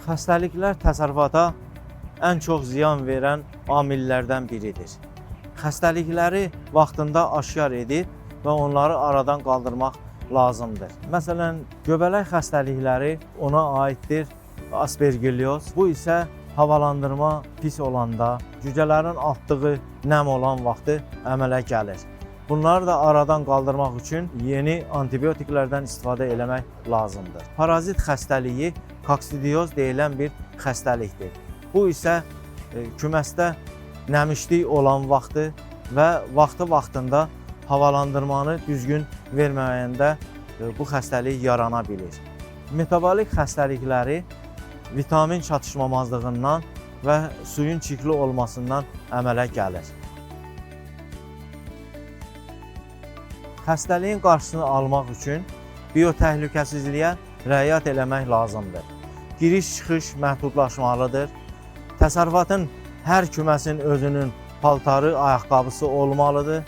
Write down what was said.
Xəstəliklər təsərrüfata ən çox ziyan verən amillərdən biridir. Xəstəlikləri vaxtında aşkar edib və onları aradan qaldırmaq lazımdır. Məsələn, göbələk xəstəlikləri ona aiddir aspergilyoz. Bu isə havalandırma pis olanda, cücələrin atdığı nəm olan vaxtı əmələ gəlir. Bunları da aradan qaldırmaq üçün yeni antibiotiklərdən istifadə eləmək lazımdır. Parazit xəstəliyi koksidioz deyilən bir xəstəlikdir. Bu isə küməsdə nəmişlik olan vaxtı və vaxtı-vaxtında havalandırmanı düzgün verməyəndə bu xəstəlik yarana bilir. Metabolik xəstəlikləri vitamin çatışmamazlığından və suyun çirkli olmasından əmələ gəlir. Xəstəliyin qarşısını almaq üçün biotəhlükəsizliyə riayət eləmək lazımdır. Giriş-çıxış məhdudlaşmalıdır. Təsərrüfatın hər küməsin özünün paltarı, ayaqqabısı olmalıdır.